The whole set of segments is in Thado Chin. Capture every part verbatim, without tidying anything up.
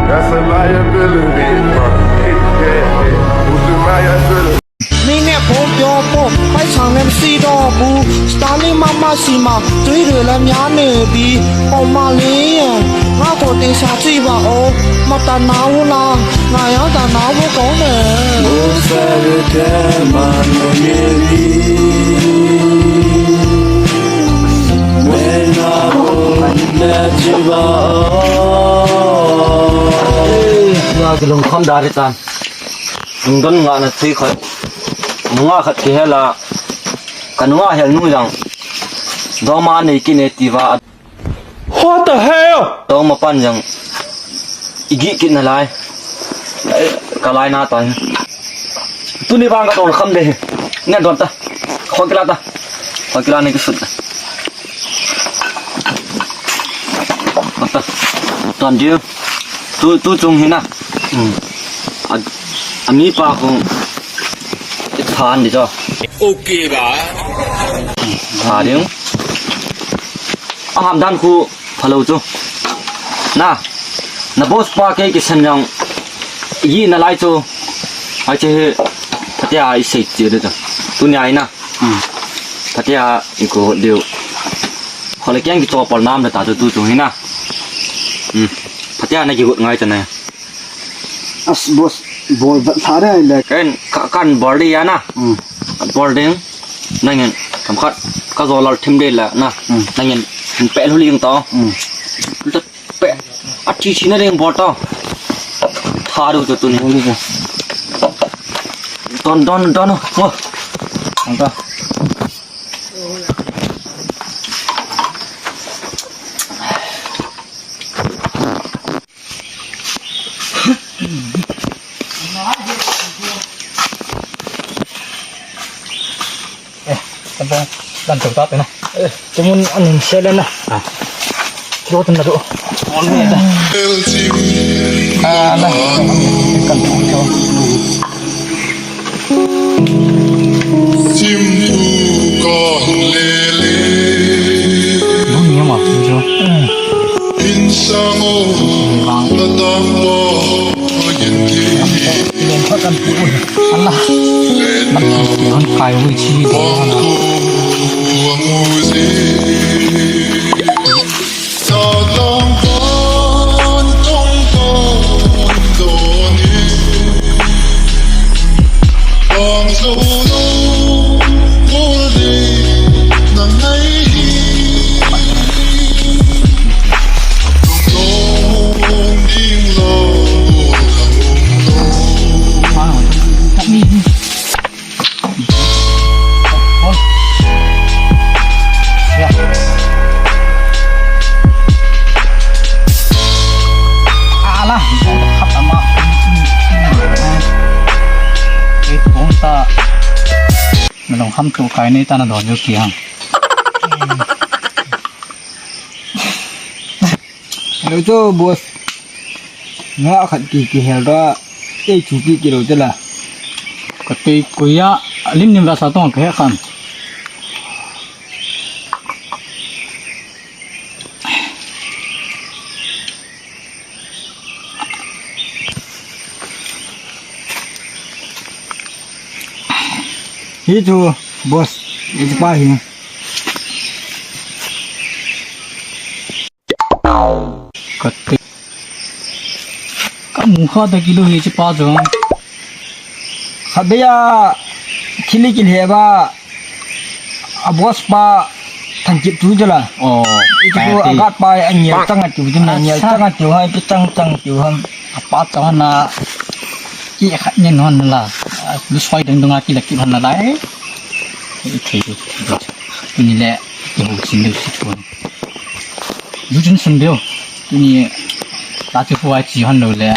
That's a liability. Who's in my liability? မင်းနဲ့ဖုန်းပြောဖို့ ပိုက်ဆံလည်းမရှိတော့ဘူး။ စတားလင်းမမဆီမှာ သွေးတွေလည်းများနေပြီ။ ပေါ်မလေးရဲ့ ငါ့ကိုတင်ရှာကြည့်ပါဦး။ မတနာဘူးလား။ ငါရောတနာဖို့ကောင်းတယ်။ မိုးစဲတဲ့ထဲမှာနေနေပြီ။ မင်းက လက်ချစ်ပါဦး။ Ê, nga kilungkham da ri tan. Lungdon nga na thui khat. Nunga khat kihel a. Ka nunga hel nu jang. Dongma nei kit e tia. What the hell? Dongma pan jang. I gih kit nalai. Ka lai na ta. Tuni vang ka don kham de. Nge don ta. Khon kila ta. Khon kila ni kisut ta. Don diu. Tu, tu chung hi na. Hmm. A, a mi pa khu. It phan di cho. Okay ba. Pha diu. A ham dan khu. Phalou chu. Na. Na boss pa kei kisan jong. Yi nalai chu. Ai che he. Phatea i sei che de chu. Tunia hi na. Hmm. Phatea i ko diu. Khole keng kichopal nam le ta chu tu chu hi na. Hmm. Phatea na kigot ngai chu na. As boss, bol bat tha de le. Ken ka, kan bol di ya na. Hmm. Bol ding. Nangin, kam khat, ka zo lal thim de la na. Hmm. Nangin, hin pe lu ling to. Hmm. Lu pe, a chi chi na ding bol to. Tha du tu tu ni. Bol di. Don, don, don, oh. Ang ka. Eh, tabang, dan tu tak na. Eh, cuman anin selen na. Ah. Kilo tu na tu. On ni dah. Ah, na. Kan tu. Sim tu ko lele. Bung ni ma, tu. Insang o, bang. Patang o, yin ti. Bang khat kan pu. Allah. Man pu han kai hui chi. Bang tu, ang u zi. Alah, khap ama. Eh, kong ta. Na long kham tu kai ni ta na don yo ki hang. Hello, cho boss. Nga khat ki, kihel ra. Ei chu ki kilo te la. Ka tei kuya, lim nim ra sa tong ka he khan. Hi chu, boss, hi chu pa hi. Ka te. Ka mu kha ta kilo hi chu pa chu. Kha be ya, thili kile ba. A boss pa thang kip tu jala. Oh, itu tu agat pa a ngial chang a tiu jin na ngial chang a tiu ha, pi chang chang tiu ha. A pa chang na ki khat ngen hon la. Lu soi deng dong a ki la kip hon la lai. I thei tu. Ni le, i ho chin lu si tu. Lu chin sun deu. Ni ta chu huai chi hon lo le.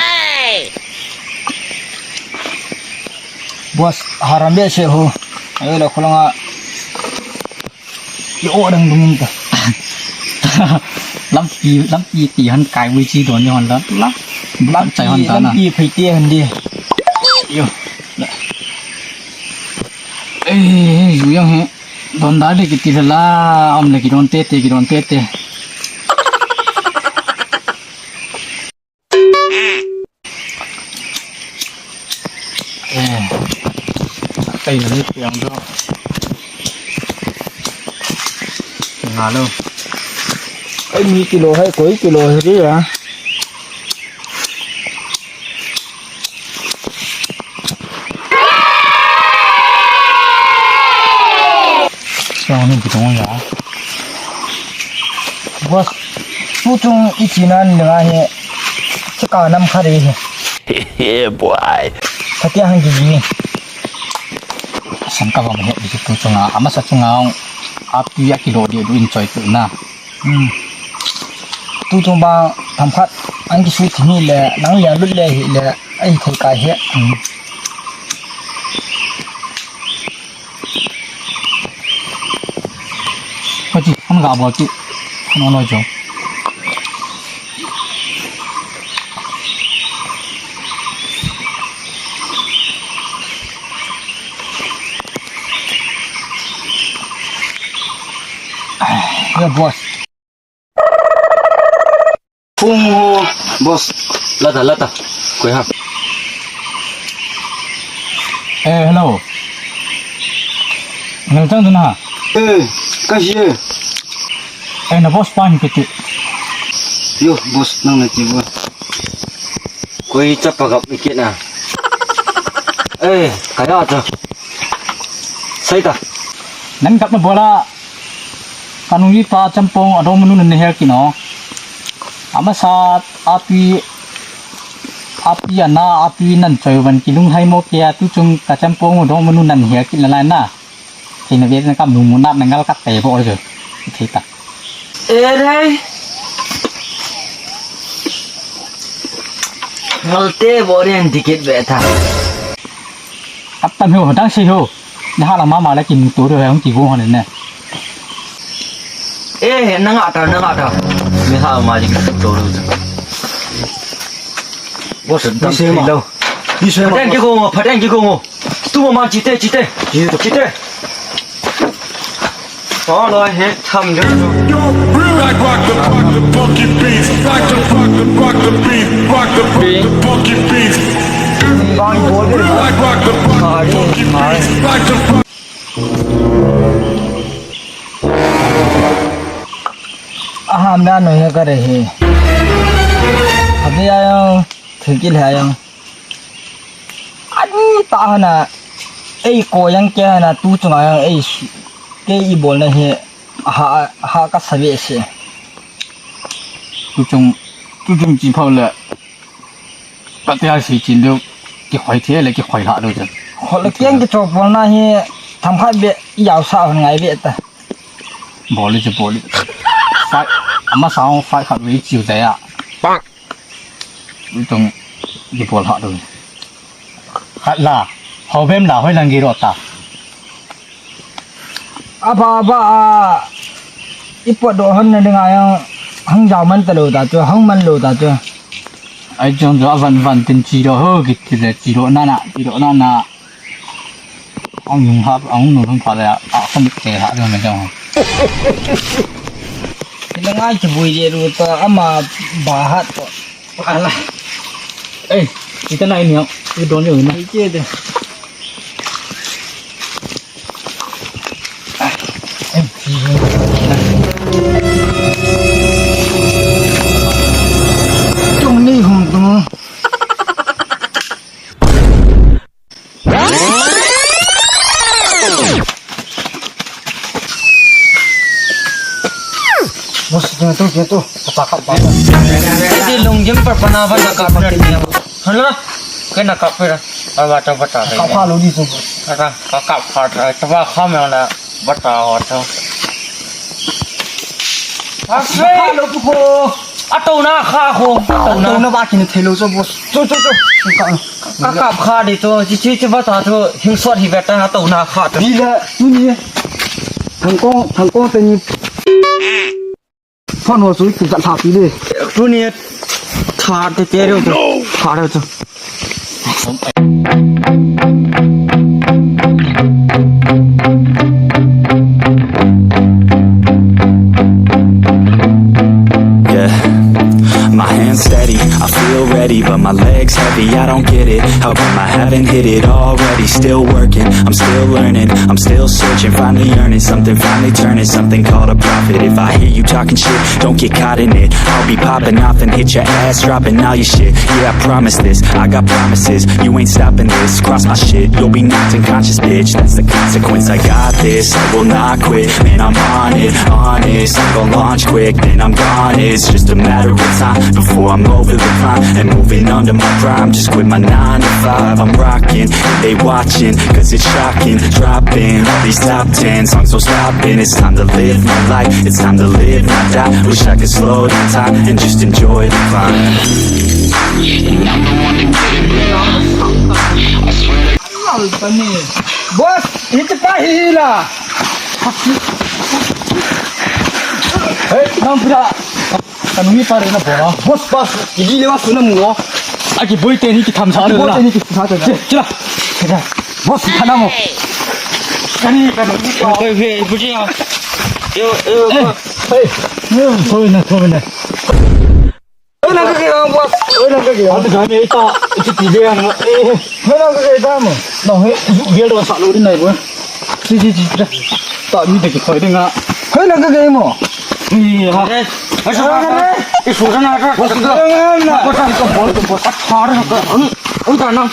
Boss, haram be se ho. Ayo la kholanga. Yo, dang dungin ta. Lampi, lampi ti han kai ui chi don yon la. La. Lam chai han ta na. Lampi phai te han di. Yo. Eh, yu yang he. Don da le ki ti la. Am le ki don te te, ki don te te. Ai, nani piang jo. Ngalo. Ai, mi kilo hai, koi kilo hai dia. Sao ni bitong ya. Boss, tuchung ichinan nga he. Chika nam khare he. Yeah, boy. Khatia hang gi ni. Sangka bang he, tuchunga, amasa chunga, api a kilo di du in choi tu na. Hmm. Tuchung ba, themkhat, an kisu thimi le, nang le, lut le, hi le, ai thei kai he. Hmm. Kati, an ga bol ti. Ano lo jo. Ya, boss. Hung ho, boss. Lata, lata. Koi ha. Eh, hello. Nang chang tu na? Eh, ka hi eh. Eh, na boss pa ni kiti. Yo, boss, nang na ti boss. Koi chapa gap ni kit na. Eh, kaya ta. Sai ta. Nang gap na bola. Kanung ipa champong adong manu nan hel kino. Amasa api, api ana, api nan choi van kilung hai mo kia tuchung ka champong adong manu nan hel kit lalai na. Kina ve na kam lung mu nap na ngal kat te bo jo. Thei ta. E rei. Ngal te bo ren dikit ve ta. Atan ho, dang sei ho. Ni hala mama la kin to ro hong ki go hon ne. Eh, nanga ta, nanga ta. Ni ha ma ji to ro. Wo se dang sei lo. Ni sei ma. Pateng ki go, pateng ki go. Tu ma chite, chite. Chite. Alo he tham jo. Rock, rock the, rock the funky beats. Rock the, rock the, rock the beat. Rock the, rock the funky beats. Rock, rock the, rock the funky beats. Rock the, rock. Aham da no ya kare he. Abhi aaya, thil kil hai aaya. Ani ta hana, ei ko yang ke hana, tuchunga yang ei, ke i bolna he, ha, ha ka save se. Tuchung, tuchung chi phau le, ka te ha si chin deu, ki khoi the le, ki khoi la deu chen. Khol le kiang ki chok bolna he, themkhat be, i yau sa hon ngai be ta. Bol le che bol le. Fight, ama sa hong fight khat ve chiu ta ya. Bang. Itong di bol ha do. Khat la, hau bem la hoi lang gi ro ta. Apa apa a ipot do hon na dinga yang hang jao man ta lo ta chu, hang man lo ta chu. Ai chong jo van van tin chi do ho gi ti le chi do na na, chi do na na. Ang yung hap, ang nung hap pala, a, kami kaya hap yung medang. Ilang ay kibui di ruta ama bahat ko. Ala. Eh, kita na ini, oh. Kita doon yun, ah. Ay, kaya de. Tung ni hum tung. Bos, kena tu, kena tu. Cakap apa? Jadi lungjim perpana apa cakap ni? Halo, kena kapir. Apa tu bata? Kakak lu di tu. Kata, kakak pada. Coba kamu yang nak bata tu. Asai. Halo tu ko. Ato na kha ko. Ato na. Ato na ba kin thelo so bos. Tu, tu, tu. Kakak. Kakap kha di tu, chi, chi, chi bata tu, hing sot hi beta na to na kha tu. Bila, tu ni. Thang kong, thang kong te ni. Phone ho sui tu sa tha pi le. Tu ni. Tha te te ro tu. Tha ro tu. Yeah. My hands steady, I feel ready, but my legs heavy. See, I don't get it. How come I haven't hit it already? Still working, I'm still learning, I'm still searching, finally earning something, finally turning something called a profit. If I hear you talking shit, don't get caught in it. I'll be popping off and hit your ass, dropping all your shit. Yeah, I promise this, I got promises. You ain't stopping this, cross my shit. You'll be knocked unconscious, bitch. That's the consequence. I got this, I will not quit. Man, I'm on it, honest. I'm gonna launch quick, then I'm gone. It's just a matter of time before I'm over the climb and moving under my prime. Just quit my nine to five. I'm rocking, and they watching, cause it's shocking. Dropping all these top ten songs, so stopping. It's time to live my life. It's time to live, not die. Wish I could slow down time and just enjoy the climb. And I'm the one to get it, bro. I swear to Boss, hiti pa hi la. Hey, nang pira. Kami pa rin na bola. Boss, boss, hindi lewa suna mo. Aki boy teni ki tham sa na. Boy teni ki tham sa na. Chila. Boss, thana mo. Kani, kani. Hey, hey, buji ya. Yo, yo, hey, hey. Thoi na, thoi na. Hoi lang ka kaya, boss. Hoi lang ka kaya. Ate gani ita, ita tile ang. Eh, hoi lang ka kaya mo. No, he, gel do sa lo din na, boss. Si, si, si. Ta mi de ki thoi de nga. Hoi lang ka kaya mo. Ni ha. Asa ka. Isu na ka. Boss, ka na. Boss, ka bol, boss. Athar ka. Un, un ta na.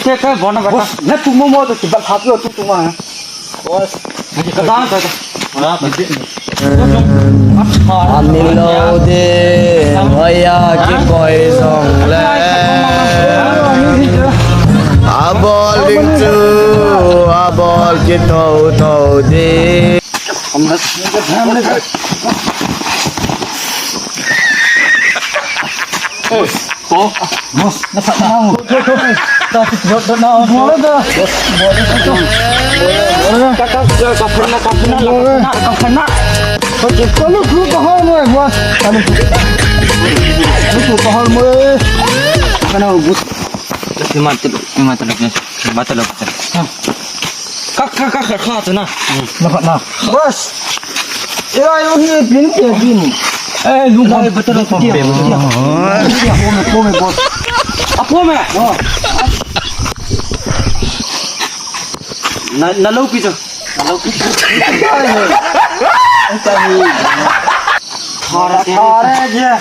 Te ka bona ka. Boss, na tu mo mo to ki bal ha tu tu ma. Ani lo de, maya ki koi song le. Abol ding chu, abol ki tho tho de. Boss, na sa na. Ta ti dot dot na. Bola da. Bola da. Ka ka ka ka phanna ka phanna ka phanna ka phanna. Ko ko lu ku ko ho mo boss. Alu. Lu ku ko ho mo. Kana boss. Mati lu, mati lu, mati lu. Ka ka ka ka ka tu na. Na na. Boss. Ira yo hi pin ke pin. Eh, lu ko. Lai betul ko. Pome pome boss. Apa me? Na na lo pi tu. Na lo pi tu. Thara thara je.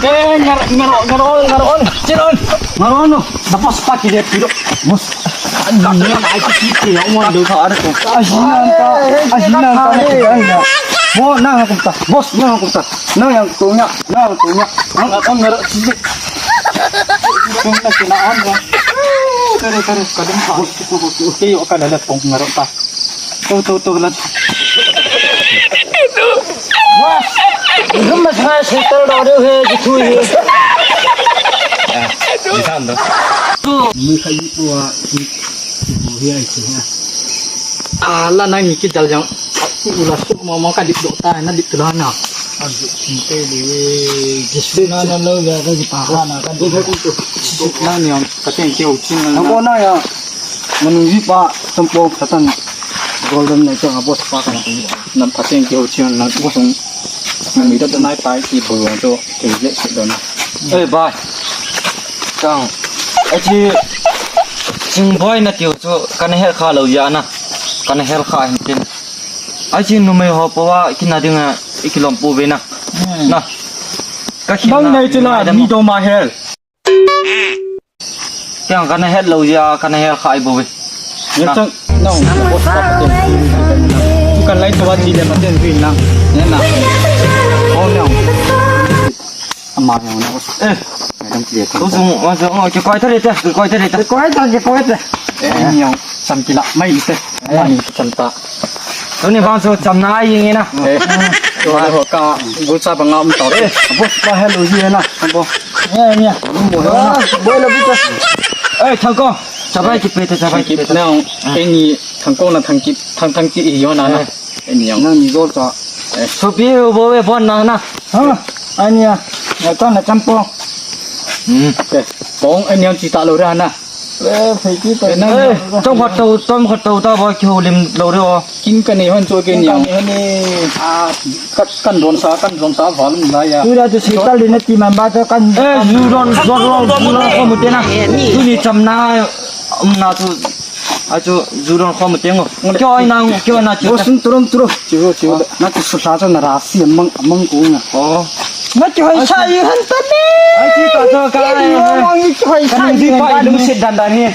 Ke ngar ngar ngar on ngar on. Chiron. Ngar on. Dapat sepaki dia piro. Mus. Ajinan ta, ajinan ta, ajinan ta. Bo, nang aku ta. Bos, nang aku ta. Nang yang tunya, nang yang tunya. Nang aku ngarap sini. Tunya kena anda. Terus terus kadang ha. Bos, itu bos. Oke, yuk kan ada tong ngarap ta. Tu tu tu lah. Wah, gemes ngai settle dah dia he gitu he. Di sana tu. Ni kayu tua ni, ni buhi ai sih ya. Ala nang ni kita yang ula su mama ka dip dok ta na dip tu lah na. Aduh, sinte di. Di sana na lo ya ka di pa na ka di. Na ni ang kateng keu chin na. Ang bona ya. Manu ji pa tempo katan. Golden na ito nga boss pa ka na. Nam phaten ki ho chian na boss. Nam mi da na pai ki bo to ke le se do na. Eh, bai. Chang. Achi ching boy na tiu chu kana hel kha lo ya na. Kana hel kha hin tin. Achi numei ho po wa kina dinga ikilom pu ve na. Na. Ka khin. Bang na nai chila mi do ma hel. Keng kana het lou jeh a, kana hel kha ai bou ve. Nang chang, nang, boss pa paten. Tu kan lai to wa ti le paten tu nang. Ne na. Oh, nang. Ama yang na. Eh. Nang ti le. Tu sung, wa sung, oh, kikoi ta le te, kikoi ta le te. Kikoi ta, kikoi ta. Eh, ni yang. Sam ti la, mai te. Ama ni sam ta. Tuni vang chu chamna a i nge na. Eh. Tuni ho ka gulcha banga um tau. Eh, boss pa hello ji na. Boss. Eh, nia. Boss, boss la buta. Eh, Thangkong. Chabai kipe te, chabai kipe te. Nang, eh, ni Thangkong na Thangkip, Thang Thangkip i yo na na. Eh. Eh, ni yang. Nang ni gol cha. Eh. Sopi u bo ve bon nang na. Ha? Ai nia. Na ta na champong. Hmm. Eh, pong, eh, ni yang chi ta lo ra na. Eh, phei ti ta. Eh, nang. Eh, chomkhat tou, chomkhat tou ta ba kihoulim lou re o. Kin ka nei hon chu ke niang. Kin ka nei hon e. Ah, ka, kan don sa, kan don sa val um la ya. Tu da chu sei tal din na ti man ba chu kan. Eh, ju don, don, don, don, don, kho mu te na. Tuni chamna, um na chu. A chu ju don kho mu te ngo. Kyo ai na, kyo ai na chu. Bo sun turum turu. Chiu, chiu. Na chu su sa chu na ra si mang, mang ku nga. Oh. Nga kihoi sa i han ta ne. Ai, chi ta cho ka. Ni mo mang i kihoi sa i han ta ne. Ka nung di pa i lung sit dan dan hi.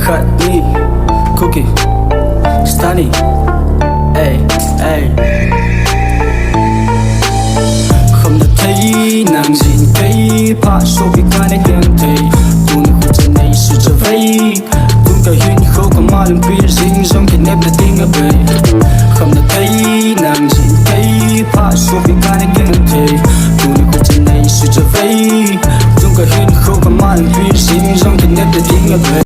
Khat ni, Cookie, Stunny, ey, ey. Kham na thei, nang jin kei, pha sopi ka na keng thei. Tun khu chen nei su chavei. Tun ka hin kho ka malum pi jing jong ki nep na ting a bei. Kham na thei, nang jin kei, pha sopi ka na keng thei. Tun khu chen nei su chavei. Tun ka hin kho ka malum pi jing jong ki nep na ting a bei.